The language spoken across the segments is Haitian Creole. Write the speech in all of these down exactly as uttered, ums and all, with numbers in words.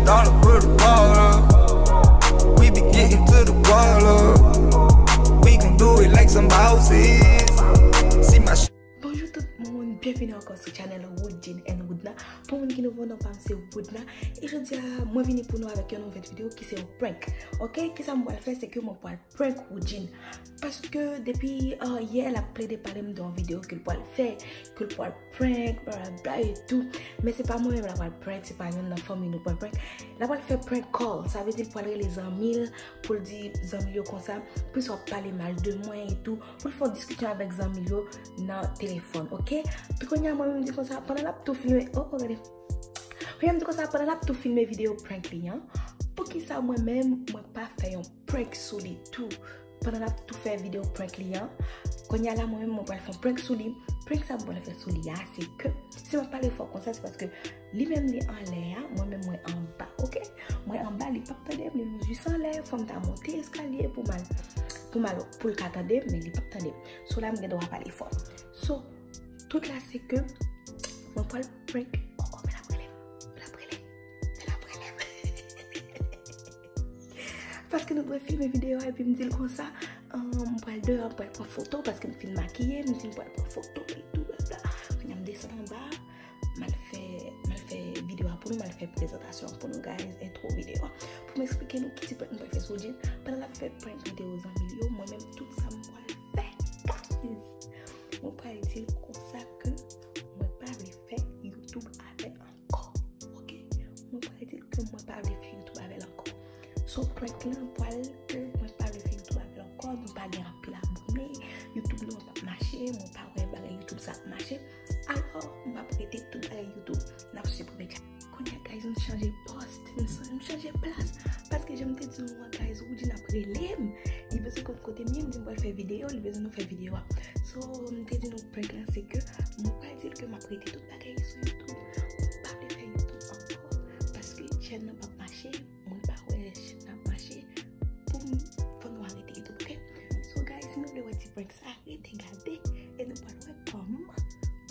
Dollar put the wall up. We be getting to the wall up. We gon' do it like some bosses. See my sh- Bonjou tout moun, byenvini ankò sou channel Woodjine and Woodna. Pou moun ki nouvo, non pa m se Woodna. E jodi a, mwen vini pou nou avèk yon nouvèl videyo ki se yon prank. Ok, kisa mwen pral fè, se ke mwen pral prank Woodjine. Paske depi, uh, yè, l ap plede pale m de yon videyo ke l pral fè, ke l pral prank, bla bla bla e tou. Men se pa mwen menm l ap pral prank, se pa youn nan fanmi nou pral prank. L ap pral fè prank call, sa vle di l pral rele zanmi l, pou l di zanmi l yo konsa, pou sa w ap pale mal de mwen e tou, pou l fè yon diskisyon avèk zanmi l yo nan telefòn, ok? Pi kounye a, mwen menm di konsa, pandan l ap tou filme, oh, oh, gade. Kounye a, m di konsa, pandan l ap tou filme videyo prank li an, poukisa mwen menm, mwen pa fè yon prank sou li tou? Pandan l ap tou fè videyo prank li an, kounye a la, mwen menm, mwen pral fè yon prank sou li. Prank sa mwen pral fè sou li a, se ke, si m ap pale fò konsa, se paske li menm li anlè a, mwen menm mwen anba, ok? Mwen anba, li p ap tande m, li menm jis anlè, fò m ta monte eskalye pou m al, pou m al, pou l ka tande m, men li p ap tande m. So la, m gen dwa pale fò. So, tout la, se ke mwen pral prank. Oh, oh, men l ap rele m. L ap rele m. L ap rele m. Paske nou dwe filme videyo a, epi m di l konsa, ah, m pral deyò, m pral pran foto, paske m fin makiye, m di m pral pran foto e tou, bla bla. Kounye a m desann anba, m al fè, m al fè videyo a pou nou, m al fè prezantasyon an pou nou, guys, entwo videyo a. Pou m eksplike nou ki ti prank m pral fè sou Woodjine, pandan l ap fè prank videyo zanmi l yo, mwen menm tout sa m pral fè, guys. Mwen pral di l konsa ke mwen pa vle fè YouTube avè l ankò. Ok? Mwen pral di l ke mwen pa vle fè YouTube avè l ankò. So, prank lan pral ke mwen pa vle fè YouTube avè l ankò, nou pa gen anpil abòne, YouTube nou an p ap mache, mwen pa wè bagay YouTube sa ap mache. Alò, m ap rete tout bagay YouTube, n ap siprime channel. Kounye a, guys, m chanje pòs, m, m chanje plas. Paske jan m te di nou an, guys, Woodjine ap rele m. Li bezwen konn kote m ye, m di m pral fè videyo, li bezwen nou fè videyo a. So, m te di nou prank lan, se ke mwen pral di l ke m ap rete tout bagay sou YouTube. M pa vle fè YouTube ankò, paske chèn nan p ap mache, mwen pa wè chèn nan ap mache. Pou m, fò nou arete YouTube, ok? So, guys, si nou vle wè ti prank sa, rete gade, e nou pral wè kòman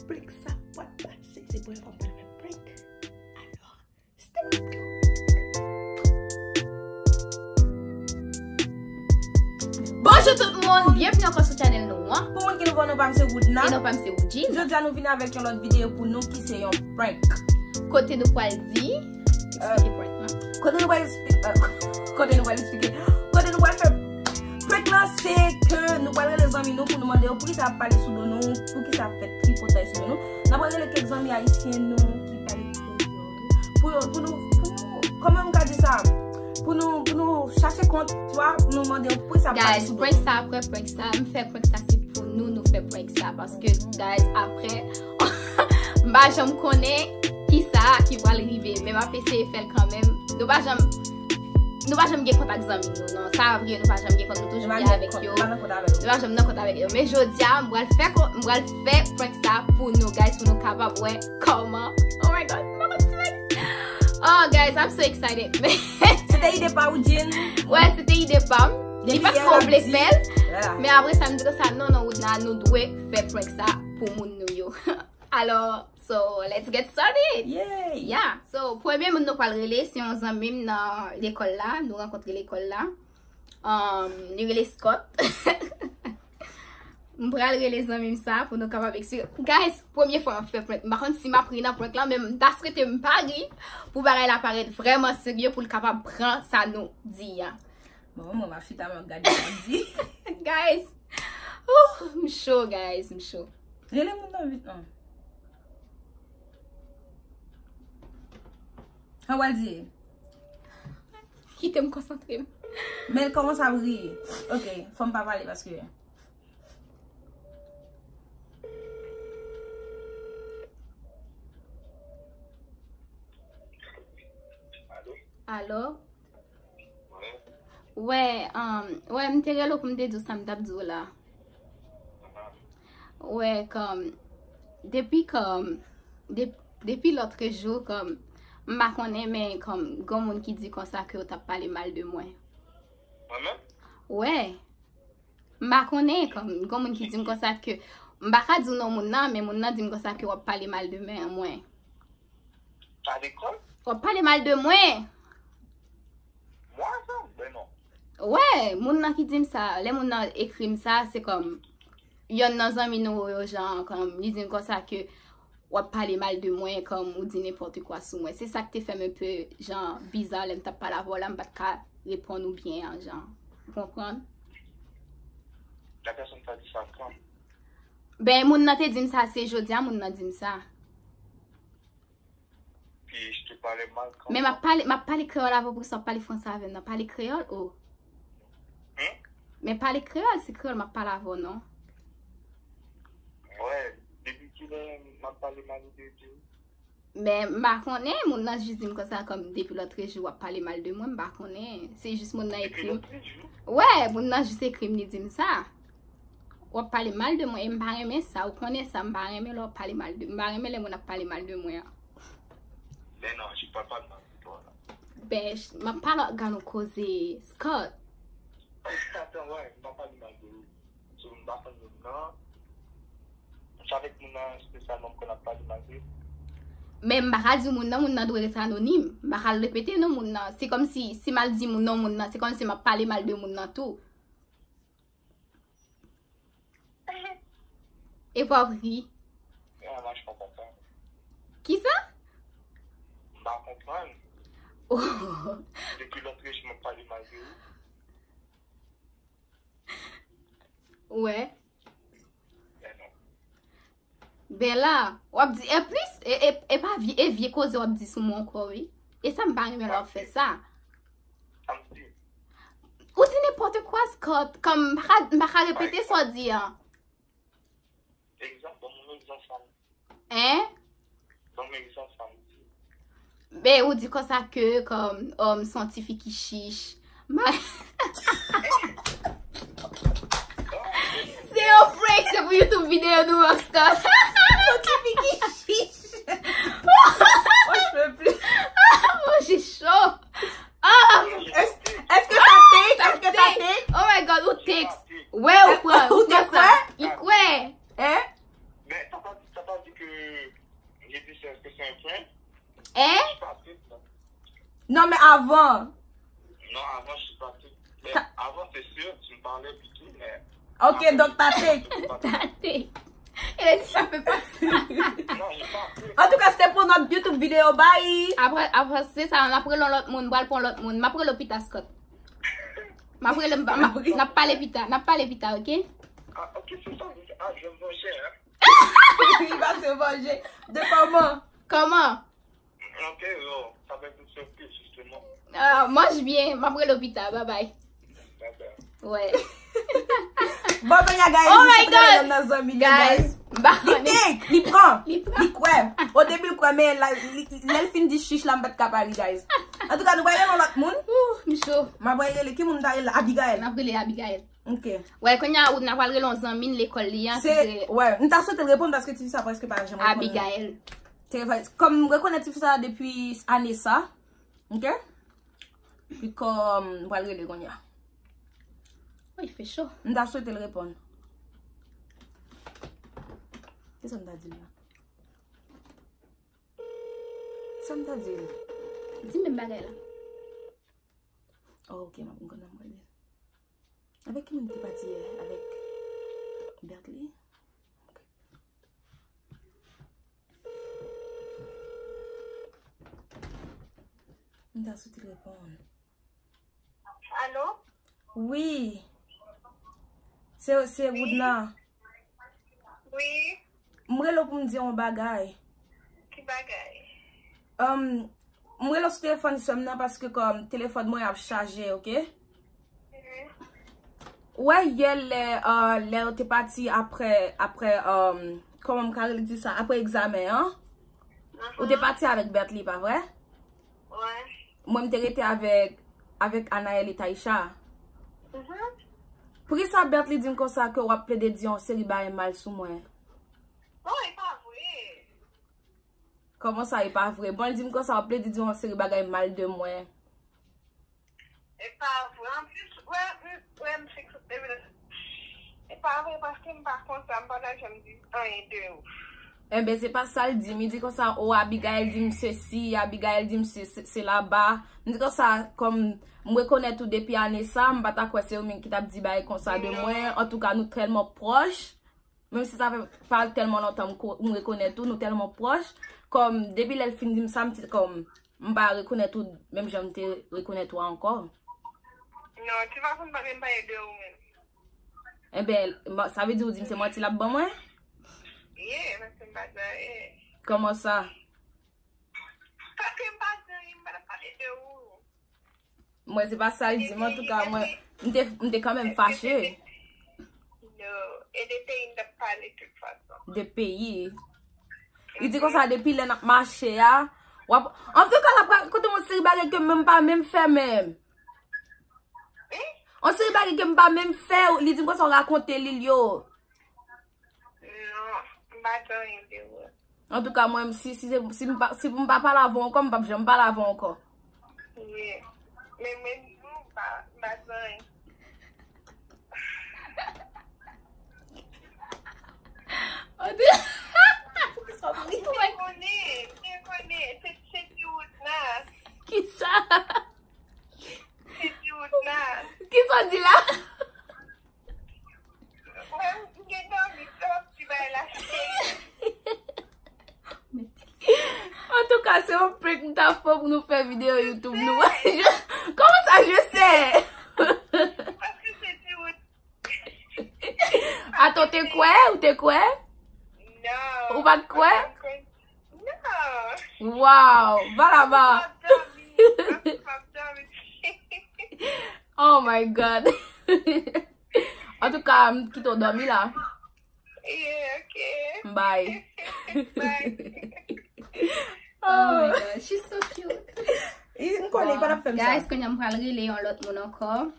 prank sa pral pase. Se premye fwa m pral fè prank. Alò, stay tuned. Bonjou tout moun, byenvini ankò sou channel nou an. Pou moun ki nouvo, non pa m se Woodna. E non pa m se Woodjine. Jodi a nou vini avèk yon lòt videyo pou nou ki se yon prank. Kote nou pral di, eksplike prank lan. Kote nou pral eksplike, euh, kote nou pral eksplike, kote nou pral fè prank lan, se ke nou pral rele zanmi nou pou nou mande yo poukisa ap pale sou do nou, poukisa ap fè tripotay sou do nou. N ap rele kèk zanmi ayisyen nou ki pale kreyòl. Pou yo, pou nou, pou nou, kòman m ka di sa? Pou nou, pou nou chache kont, tu vois, pou nou mande yo poukisa ap pale sou do nou. Guys, prank sa, apre prank sa, m fè prank sa, se pou nou, nou fè prank sa. Paske, guys, apre, m pa janm konnen kisa ki pral rive, men m ap eseye fè l kanmenm. Nou pa janm, nou pa janm gen kontak zanmi nou, non. Sa vre, nou pa janm gen kontak, nou toujou gen avèk yo. Nou pa janm nan kontak avèk yo. Men jodi a, m pral fè ko-, m pral fè prank sa pou nou, guys, pou nou kapab wè kòman. Oh my God, m pa konn si mwen. Oh, guys, I'm so excited. Se te ide pa Woodjine. Wè, se te ide pa m. Li pa t twò vle fè l. Men apre sa, m di konsa, non, non, Woodna, nou dwe fè prank sa pou moun nou yo. Alò, so, let's get started. Yay! Yeah. So, premye moun nou pral rele, se yon zanmi m nan lekòl la. Nou rankontre lekòl la. Um, li rele Scott. M pral rele zanmi m sa pou nou kapab eksplike. Guys, premye fwa m ap fè prank. M pa konn si m ap ri nan prank la, men m ta swete m pa ri pou bagay la parèt vrèman serye pou l kapab pran sa nou di a. Bon, mwen, m ap chita, m ap gade sa m di. Guys, ouh, m cho, guys, m cho. Rele moun nan vit, non. Sa w al di? Kite m konsantre m. Men l kòmanse ap ri. Ok, fò m pa pale paske. Alo? Wè, um, wè, m te rele w pou m te di w sa m t ap di w la. Wè, kòm, depi kòm, de-, depi lòtrejou, kòm, m pa konnen, men kòm, gon moun ki di konsa ke w t ap pale mal de mwen. Mwen menm? Wè. M pa konnen, kòm, gon moun ki di m konsa ke, m pa ka di w non moun nan, men moun nan di m konsa ke w ap pale mal de mwen, mwen. Pale kòm? W ap pale mal de mwen. Wè, moun nan ki di m sa, lè moun nan ekri m sa, se kòm yonn nan zanmi nou yo, jan, kòm, li di m konsa ke w ap pale mal de mwen, kòm, ou di nenpòt kwa sou mwen. Se sa k te fè m enpe, jan, biza lè m t ap pale avè w la, m pa t ka reponn ou byen an, jan. Ou konprann? La pèsòn sa di sa kan? Ben, moun nan te di m sa, se jodi a moun nan di m sa. Puis je te parlais mal quand Men m ap pale, m ap pale kreyòl avè w, poukisa w ap pale franse avè m nan? Pale kreyòl, o. Hmm? Men pale kreyòl, se kreyòl m ap pale avè w, non? Wè, depi kilè m ap pale mal de Dieu? Men m pa konnen, moun nan jis di m konsa, kòm depi lòtrejou w ap pale mal de mwen, m pa konnen. Se jis moun nan Depi ekri m. Lòtrejou? Wè, moun nan jis ekri m, li di m sa. W ap pale mal de mwen, e m pa renmen sa, ou konnen sa, m pa renmen lè w ap pale mal de, m pa renmen lè moun ap pale mal de mwen an. Ben non, je parle pas de mal de toi là. Ben, m ap pale ak Ganon koze, Scott. Atan, wè, m pa pale mal de ou. So, m pa konn moun nan. M savek moun nan espesyalman m konn ap pale mal de. Men m pa ka di moun nan, moun nan dwe ret anonim. M pa ka repete non moun nan. Se kòm si, si m al di moun non moun nan, se kòm si m ap pale mal de moun nan tou. E pa w ri. Ah, mwen, je comprends pas. Kisa? M pa konprann. Oh. Depi lòtrejou m ap pale mal de ou. Wè. Ben non. Ben la, w ap di, e plis, e, e, e pa vye, e vye koze w ap di sou mwen ankò, wi. E sa m pa renmen lè w ap fè sa. Sa m di. Ou di nenpòt kwa, Scott, kòm m pa ka, m pa ka repete sa w di an. Egzanp, ban m yon egzanp sa m di. Hein? Ban m egzanp sa m di. Ben, ou di konsa ke, kòm, um, se yon ti fi ki chich. Ma... Se yon prank, se pou YouTube videyo nou an, Scott. Yon ti fi ki chich. Mwen, je peux plus. Manje cho. Ah! Èske ta take? Èske ta take? Oh my God, ou text. Wè, ou pran, ou Ou te pran sa. kwè? I kwè. Hein? Ben, t'as pas, t'as pas dit que j'ai dit c'est, est-ce que c'est un prank? Hein? Je suis pas triste, là. Non, men avan. Non, avant, je suis pas triste. Mais Ta- avant, c'est sûr, tu me parlais puis tout, mais Ok, donk ta take. Tate. E sa fè pa. Non, j'ai pas fait. Antouka, se te pou not YouTube videyo. Bye! Apre, apre se sa, n ap rele yon lòt moun, m pral pran lòt moun. M ap rele w pita, Scott. M ap rele, m, m, n ap pale pita, n ap pale pita, ok? Ah, ok, c'est ça. Ah, je me vengeais, hein. Il va se venger. De comment? Kòman? Ok, bon, ça va être une surprise, justement. Ah, manj byen, m ap rele w pita, bye bye. Bye bye. Wè. Bon, kounye a, guys, Oh nou my sot rele God! yon nan zanmi li, Guys, guys. m pa Li konnen. Take, li pran, Li pran. Li kwè. O debi, li kwè, men la, li, lè l fin di chich la, m pa t ka pa ri, guys. Antouka, nou pral rele yon lòt moun. Ouh, m cho. M ap rele, ki moun ta rele? Abigail. N ap rele Abigail. Ok. Wè, kounye a, ou, n ap al rele yon zanmi n lekòl li an, ki Se, se wè, m ta swete l reponn paske ti fi sa prèske pa janm reponn. Abigail. Te, kòm m rekonèt ti fi sa depi ane sa. Ok? Pi kòm m pral rele kounye a. Wi, fè cho. M ta swete l reponn. Kisa m ta di l la? Sa m ta di l? Di menm bagay la. Oh, ok, m ap konn nan mwen li. Avèk ki moun ki pati yè? Avèk Bertly? Ok. M ta swete l reponn. Alo? Wi. Se, se Woodna. Wi, M rele w pou m di yon bagay. ki bagay? Um, m rele w sou telefòn sè m nan paske kòm telefòn mwen ap chaje, ok? Mhm. Ou wè yè lè, uh, lè w te pati apre, apre, um, kòman m ka rele di sa? Apre egzamen an? Ou te pati avèk Bertly, pa vre? Wè. Mwen, m te rete avèk, avèk Anaël e Taïcha. Mhm. Poukisa Bertly di m konsa ke w ap plede di yon seri bagay mal sou mwen? Bon, e pa vre. Kòman sa, e pa vre? Bon, l di m konsa, w ap plede di yon seri bagay mal de mwen. E pa vre. Anplis, wè, m, wè, m fiks, e pa vre paske m pa konn sa, m pa ta janm di anyen de ou. Enben, se pa sa l di m. Li di konsa, o, Abigail di m sesi, Abigail di m se, se, se laba. M di konsa, kòm m rekonèt ou depi ane sa, m pa ta kwè se ou menm ki t ap di bagay konsa de mwen. Antouka, nou tèlman pwòch. Menm si sa fè pa tèlman lontan m ko-, m rekonèt ou, nou tèlman pwòch. Kòm, depi lè l fin di m sa, m ti kòm, m pa rekonèt ou menm jan m te rekonèt ou a ankò. Non, ti fason m pa menm pale de ou menm. Enben, ma-, sa vle di ou di m se manti l ap ban mwen? Ye, paske m pa di anyen. Kòman sa? Paske m pa di anyen, m pa t ap pale de ou. Mwen, se pa sa l di m, antouka, mwen, m te, m te kanmenm fache. Non, e de peyi n t ap pale tout fason. De peyi. Li di konsa, depi lè n ap mache a, w ap, antouka, l ap rakonte m yon seri bagay ke m menm pa menm fè menm. Yon seri bagay ke m pa menm fè, li di m konsa w rakonte li l yo. Non, m pa di anyen de ou. Antouka, mwen, si, si, se- si, m pa, si m pa pale avè w ankò, m p ap janm pale avè w ankò. Wi. Men mwen di w, m pa, m pa di anyen. Ou te- Poukisa w ap ri? Mwen konnen, mwen konnen. Se, se ti wout la. Kisa? Se ti wout la. Kisa w di la? Mwen, m gen dòmi twòp ti bagay la, cheri. Antouka, se yon prank m ta fè pou nou fè videyo YouTube nou. Kòman sa, je sais? Paske se ti wout. Atò, w te kwè? Ou te kwè? Non. Ou pa t kwè? Non. Wow, va laba. M ap dòmi. M ap dòmi. Oh my God. Antouka, m kite w dòmi la. Yeah, ok. Bye. Bye. Oh my God, she's so cute. M konnen li pa t ap fè m sa. Guys, kounye a m pral rele yon lòt moun ankò.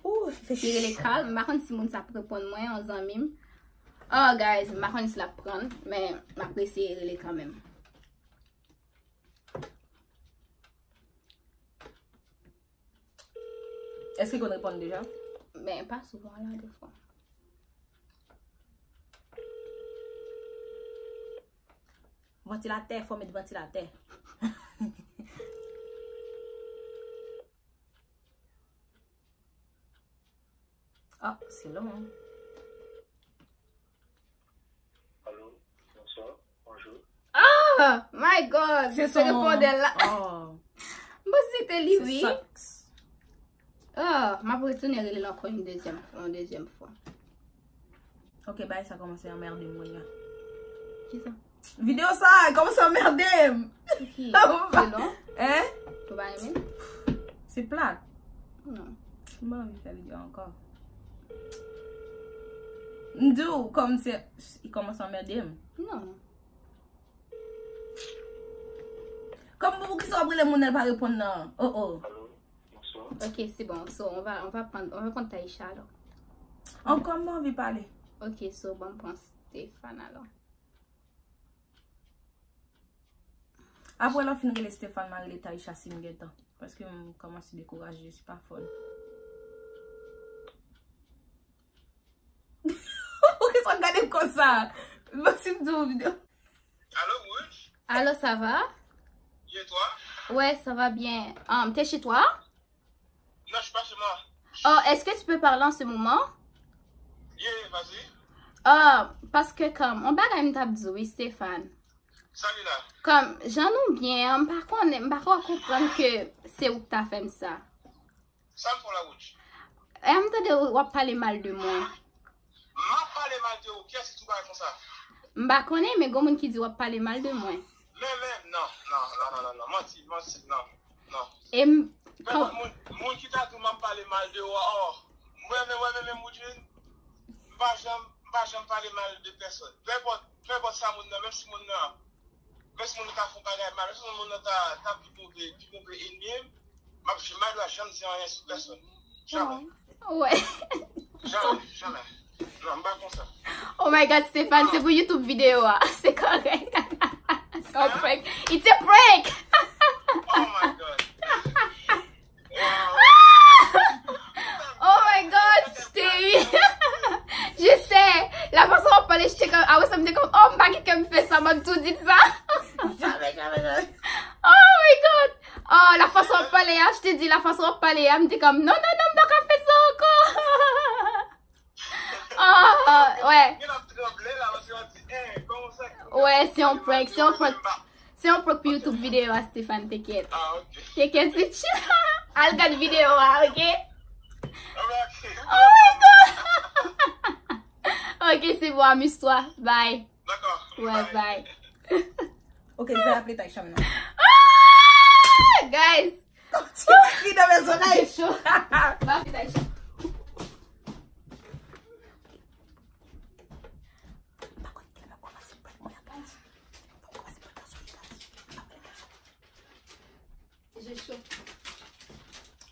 Li rele Carl. M pa konn si moun sa ap reponn mwen, yon zanmi m. Oh, guys, m pa konn si l ap pran, men m ap eseye rele kanmenm. Èske l konn reponn deja? Men pa souvan la, defwa. Vantilatè, fò met vantilatè. Ah, se long. Alo, bonswa, bonjou. Oh my God, se repondè la. Oh. M panse se te li, wi. Oh, m ap retounen rele l ankò yon dezyèm, yon dezyèm fwa. Ok, bagay sa kòmanse anmède m kounye a. Kisa? Videyo sa a kòmanse anmède m. Ki? Se long? Hein? Ou pa renmen? Se plat. Non. M pa anvi fè videyo ankò. M di w, kòm se, li kòmanse anmède m. Non. Kòm pou kisa w ap rele moun nan, l pa reponn nan? Oh, oh. Alo, bonswa. Ok, c'est bon. So, on va, on va prendre, on va prendre Taïcha, alors. Ankò, m pa anvi pale. Ok, so, bon, m pran Stéphane, alors. Apre lè w fin rele Stéphane, m a rele Taïcha si m gentan. Paske m kòmanse dekouraje, je suis pas folle. Poukisa w ap gade m konsa? Bon, si m di w videyo. Allô, Rouge? Allô, ça va? Bien, toi? Ouais, ça va bien. Um, t'es chez toi? Non, je suis pas chez moi. Oh, est-ce que tu peux parler en ce moment? Yeah, vas-y. Ah, paske kòm, yon bagay m t ap di w, wi, Stéphane. Sa li la? Kòm, jan nou byen an, m pa konnen, m pa ko konprann ke se ou k ta fè m sa. Sa m fè w la, Rouge? E, m tande w ap pale mal de mwen. M ap pale mal de ou? Kiyès ki di w bagay konsa? M pa konnen, men gon moun ki di w ap pale mal de mwen. Men, men, non, non, non, non, non, non. Manti, manti, non, non. E m, Nenpòt moun, moun ki ta di w m ap pale mal de ou a, oh, mwen menm, mwen menm, Woodjine, m pa janm, m pa janm pale mal de pèsòn. Nenpòt, nenpòt sa moun nan, menm si moun nan, menm si moun nan ta fè yon bagay mal, menm si moun nan ta, ta pi move, pi move ènmi m, m ap, m pa dwe janm di anyen sou pèsòn. Janmè. Wè. Janmè, janmè. Non, m pa konsa. Oh my God, Stéphane, se pou YouTube videyo a. Se kòrèk. Se yon prank. It's a prank! Oh my God. Wow. Oh my God, chéri. Je sais. La façon w ap pale, je te kòm, ah ouais, sa m te kòm, oh, m pa gen kè m fè sa, m ap tou di Fason w ap pale a, je te di la fason w ap pale a, m te kòm, non, non, non, m pa ka fè sa ankò. Ah, wè. Wè, se yon prank, se yon prank. Se yon prank pou YouTube videyo a, Stéphane, te kyèt. Te kyèt, se chill. Al gad videyo a, ok? Oh my God! Ok, se bon, amuse-toi. Bye. Wè, bye. Ok, je vais appeler Taïcha maintenant. Ah, guys! Ti kri nan mezon la, e cho. Ba fè chay. Je cho.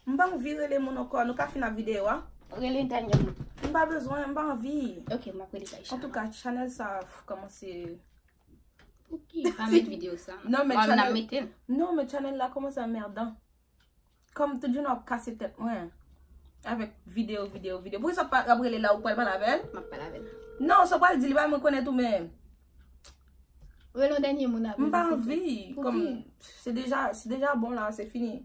M pa anvi rele moun ankò. Nou ka fin ak videyo a. Rele dènye moun. M pa bezwen, m pa anvi. Ok, m ap rele Taïcha. Antouka, chanèl sa kòmanse. Pouki pa met videyo sa? Non, men chanèl, non, men chanèl la kòmanse anmèdan. Kòm tout jounen w ap kase tèt mwen avèk videyo, videyo, videyo. Poukisa w pa ap rele la ou pral pale avè l? M ap pale avè l. Non, sa w pral di, li pa mwen konnen tou, men rele yon dènye moun apre. M pa anvi. Kòm se deja, se deja bon la, se fini.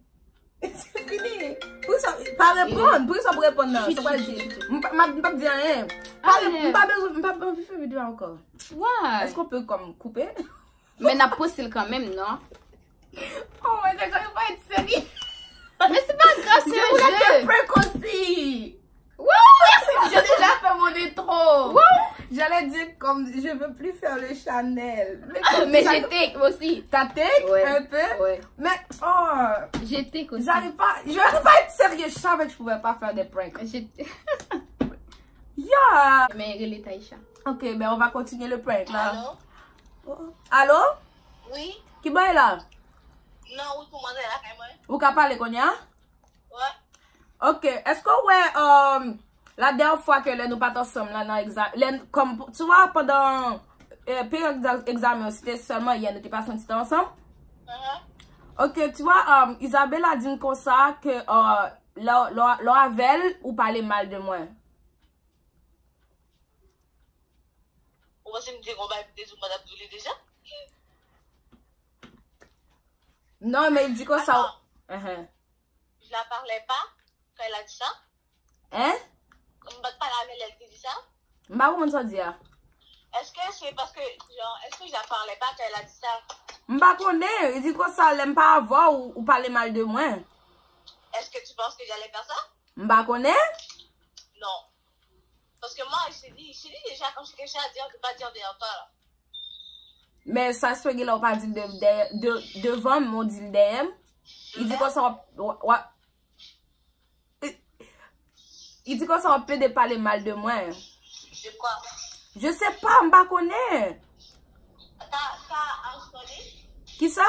Se fini. Poukisa pa reponn? Poukisa w ap reponn nan? Sa w pral di? M pa, m pa, m pa di anyen. M pa, m pa bezwen, m pa anvi fè videyo ankò. Why? Èske w pe kòm koupe? Men n ap poste l kanmenm, non? Oh my God, j'arrive pas à être sérieux. Mais c'est pas grave, c'est un jeu. Vous voulez faire prank aussi? Wow, merci. J'ai déjà fait mon intro. Wow. J'allais dire comme je veux plus faire le channel. Mais comme mais ça, j'ai take aussi. T'as take un peu? Ouais. Mais oh, j'ai take aussi. J'arrive pas, je n'arrive pas à être sérieux. Je savais que je pouvais pas faire des pranks. J'ai Yeah. Men rele Taïcha. Ok, ben on va continuer le prank la. Allô? Allô? Wi. Ki bay la? Non, wi, pou manzè lakay mwen. Ou ka pale kounye a? Wè. Ok, èske w wè, um, la dènyè fwa ke lè nou pa t ansanm la nan egza, lè, kòm, tu vois, pandan, eh, peryòd egza-, egzamen yo, se te sèlman yè nou te pase yon ti tan ansanm? Ok, tu vois, um, Isabella di m konsa ke, uh, lè, lè, lè w avè l, ou pale mal de mwen. Ou panse m te gon bagay pou te di w mwen t ap di w li deja? Non, men li di konsa. Attends. Je la parlais pas quand elle a dit ça? Hein? M pa t pale avè l lè l te di sa? M pa konprann sa w di a. Est-ce que c'est parce que, genre, est-ce que je la parlais pas quand elle a dit ça? M pa konnen, li di konsa, lè m pa avè w, ou pale mal de mwen. Est-ce que tu penses que j'allais faire ça? M pa konnen. Non. Parce que moi, je te dis, je te dis déjà, quand j'ai quelque chose à dire, je peux pas dire derrière toi, là. Men sa se gen lè w pa di l de, de, de, devan m, ou di l dèyè m. Li di konsa w ap, w ap, w ap, li di konsa w ap plede pale mal de mwen. De quoi? Je sais pas, m pa konnen. T'as, t'as house party? Kisa?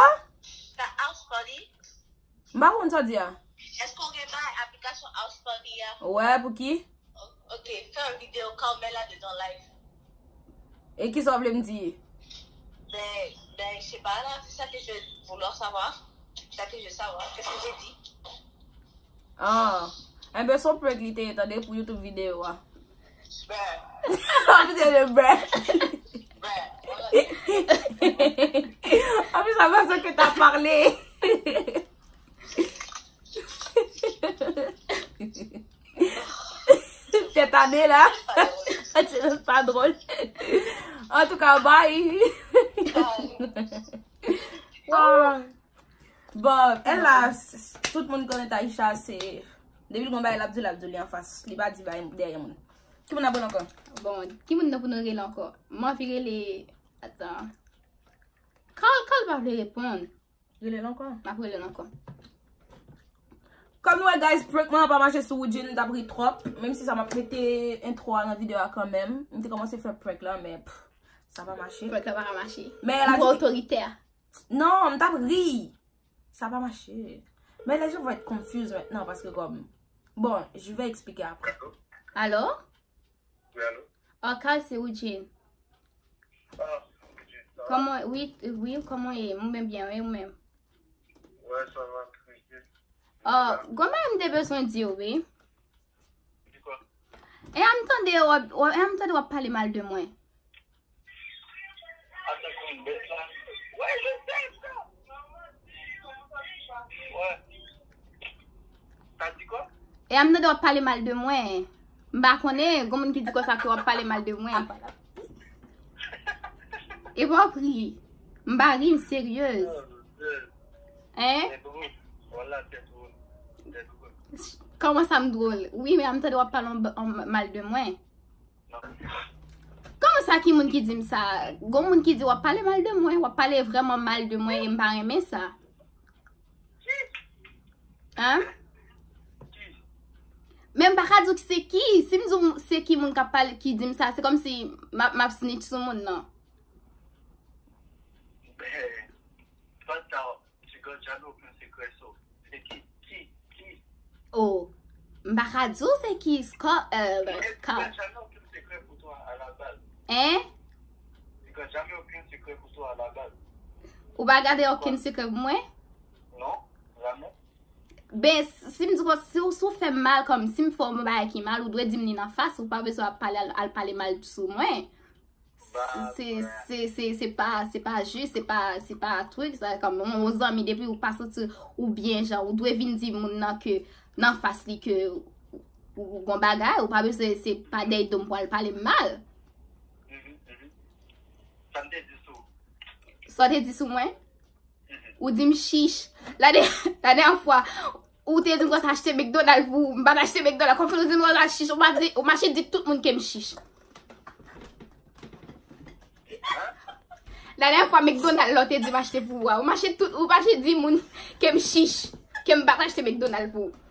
T'as house party? M pa konn sa w di a. Èske w gen bay aplikasyon House Party a? Wè, pouki? Ok, fè yon videyo kòmè ladedan live. E kisa w vle m di? Ben, ben, je sais pas là, c'est ça que je veux vouloir savoir. C'est ça que je veux savoir. Qu'est-ce que j'ai dit? Ah. Enben, se yon prank li te ye tande pou YouTube videyo a. Bruh. Sa vle di bruh. Bruh. Anplis, sa fason ke ta pale. Tèt ane la. Se menm pa dwòl. Antouka, bye. Ah. Bon, èl la, s-, s-, tout moun konnen Taïcha, se, depi l gon bagay l ap di, l ap di li anfas. Li pa di bagay dèyè moun. Ki moun ap rele ankò? Bon, ki moun nan pou nou rele ankò? M anvi rele, atan. Carl, Carl pa vle reponn. Rele l ankò. M ap rele l ankò. Kòm nou wè, guys, prank mwen an pa mache sou Woodjine, m t ap ri twòp. Menm si sa m ap mete entwo a nan videyo a kanmenm. M te kòmanse fè prank la, men, pff, sa pa mache. Prank la pa ka mache. Men la, m twò otoritè. Non, m t ap ri. Sa pa mache. Men les gens vont être confus maintenant parce que comme, bon, je vais expliquer après. Allô? Allô? Wi, allô? Oh, Carl, se Woodjine. Ah, Woodjine, sa va? Kòman, wi, wi, kòman w ye? Mwen byen, wi, ou menm? Wè, sa va, trè byen. Oh, gon bagay m te bezwen di w, wi. Di kwa? E a m tande w ap, w ap, e a m tande w ap pale mal de mwen. Atan, konn bèt la. Wè, je sais ça. Wè. E a m tande w ap pale mal de mwen. M pa konnen, gon moun ki di konsa ke w ap pale mal de mwen. E pa w ap ri. M pa ri, m seryez. Hein? Kòman sa m dwòl? Wi, men a m tande w ap pale an, an mal de mwen. Kòman sa, ki moun ki di m sa? Gon moun ki di w ap pale mal de mwen, w ap pale vrèman mal de mwen e m pa renmen sa. Hein? Men m pa ka di w se ki. Si m di w se ki moun k ap pale, ki di m sa, se kòmsi m ap, m ap snitch sou moun nan. Pas ta, tu gardes jamais aucun secret, so. Se ki, ki, ki? Oh, m pa ka di w se ki, Scott, euh, Carl. Hein? Ou pa gade okenn sekrè pou mwen? Ben, si m di w, si w, si w fè m mal, kòm si m fè w yon bagay ki mal, ou dwe di m li nan fas, ou pa bezwen ap pale, al, al pale mal sou mwen. Se, se, se, se pa, se pa jis, se pa, se pa trik, sa, kòm yon, yon zanmi, depi ou pa santi ou byen, jan, ou dwe vin di moun nan ke, nan fas li ke ou, ou gon bagay, ou pa bezwen, se pa dèyè do m pou al pale m mal. Sa w te di sou mwen? Ou di m chich. La dè-, la dènyè fwa, ou te di m konsa achte McDonald pou ou. M pa t achte McDonald. Kòm ou di m konsa chich, ou pa di, ou mache di tout moun ke m chich. La dènyè fwa, McDonald la, ou te di m achte pou ou a. Ou mache tout, ou mache di moun ke m chich, ke m pa t achte McDonald pou ou.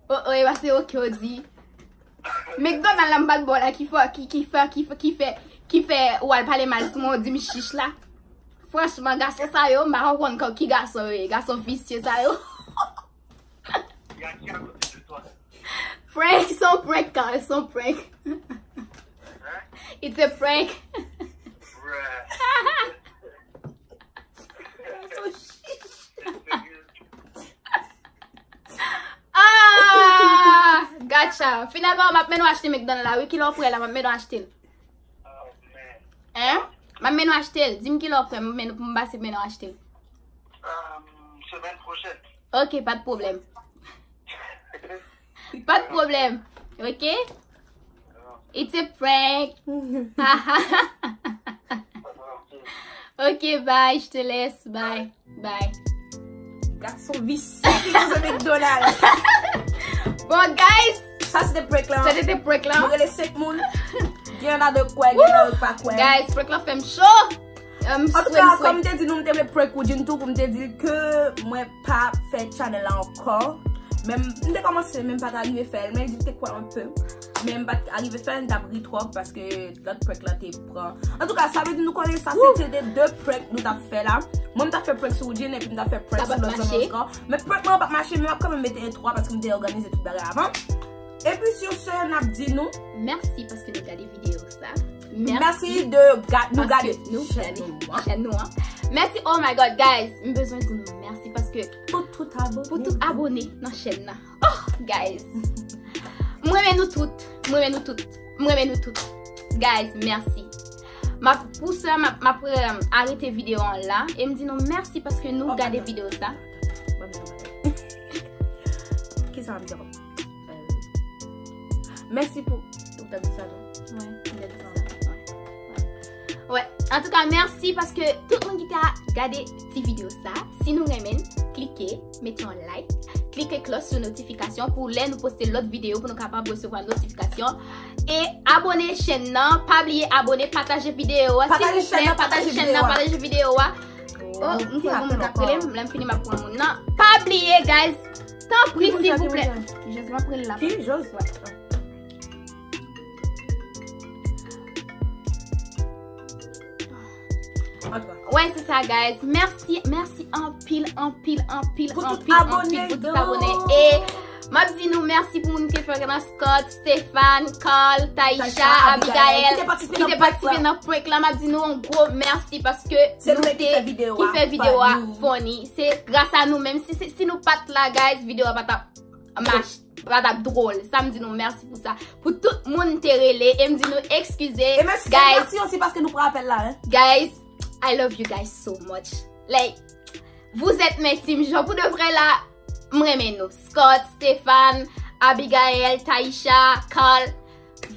Oh, oh, e pa se ok ou di. McDonald la m pa t ba w la ki fè, ki, ki fè, ki fè, ki fè, ki fè ou al pale mal sou mwen, ou di m chich la. Franchman, gason sa yo, m pa konprann ki gason yo ye, gason visye sa yo. Prank, se yon prank, Carl, se yon prank. It's a prank. Ah! Gotcha. Finalman, m ap mennen w achte McDonald la, wi. Kilè w prè la, m ap mennen w achte l. Hein? M ap mennen w achte l. Di m kilè w prè, m mennen, m pase mennen w achte l. Semèn pwochèn. Ok, pa de pwoblèm. Pa de pwoblèm. Ok? It's a prank. Ok, bye, je te laisse. Bye. Bye. Gason visye ki koze McDonald. Bon, guys. Sa se te prank lan. Sa se te prank lan. Mwen rele senk moun. Gen nan de kwè, gen nan de pa kwè. Guys, prank lan fè m cho. Antouka, kòm m te di nou, m te vle prank Woodjine tou pou m te di l ke mwen pa fè channel la ankò. Men m te kòmanse, men m pa t arive fè l. Men li di l te kwè un peu. Men m pa t arive fè l, m t ap ri twòp paske lòt prank lan te pran. Antouka, sa vle di nou konnen sa se te de, de prank nou t ap fè la. Mwen m t ap fè prank sou Woodjine epi m t ap fè prank sou lòt zanmi ankò. Men prank mwen an p ap mache, men m ap kanmenm mete entwo a paske m te òganize tout bagay avan. Epi sur ce, n ap di nou mèsi paske nou gade videyo sa. Mèsi de ga-, nou gade chèn nou an. Mèsi, oh my God, guys, m bezwen di nou mèsi paske pou tout abone, pou tout abone nan chèn nan. Oh, guys. M renmen nou tout. M renmen nou tout. M renmen nou tout. Guys, mèsi. M ap, pou sa, m ap, m ap, euh, arete videyo an la. E m di nou mèsi paske nou gade videyo sa. Kisa m di ankò? Euh, mèsi pou, ou t ap di sa, non? Wi, m t ap di sa. Wi. Antouka, mèsi paske tout moun ki te gade ti videyo sa. Si nou renmen, klike, mete yon like, klike klòch sou notifikasyon pou lè nou poste lòt videyo pou nou kapab resevwa notifikasyon. E abone chèn nan, pa bliye abone, pataje videyo a, silvouplè, pataje chèn nan, pataje videyo a. Oh, m kwè gon moun k ap rele m, lè m fini m ap pran moun nan. Pa bliye, guys, tanpri, silvouplè. Jezi, m ap rele la. Ki Jezi? Wè, se sa, guys. Mèsi, mèsi anpil, anpil, anpil, anpil, anpil pou tout abone. E m ap di nou mèsi pou moun ki te fè nan Scott, Stéphane, Carl, Taïsha, Abigail, ki te patisipe nan prank la. M ap di nou yon gwo mèsi paske se nou te ki fè videyo a funny. Se gras a nou menm. Si, si, si nou pa t la, guys, videyo a pa t ap mache. Pa t ap dwòl. Sa m di nou mèsi pou sa. Pou tout moun te rele e m di nou eskize. E mèsi, guys. Mèsi osi paske nou pran apèl la, hein. Guys, I love you guys so much. Like, Vous êtes mes team. Jan pou de vrè la, m renmen nou. Scott, Stéphane, Abigail, Taïcha, Carl.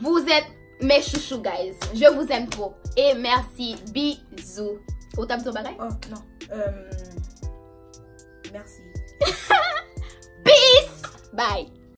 Vous êtes mes chouchous, guys. Je vous aime trop. Et merci. Bisous. Ou t ap di yon bagay? Oh, non. Euh, merci. Peace. Bye.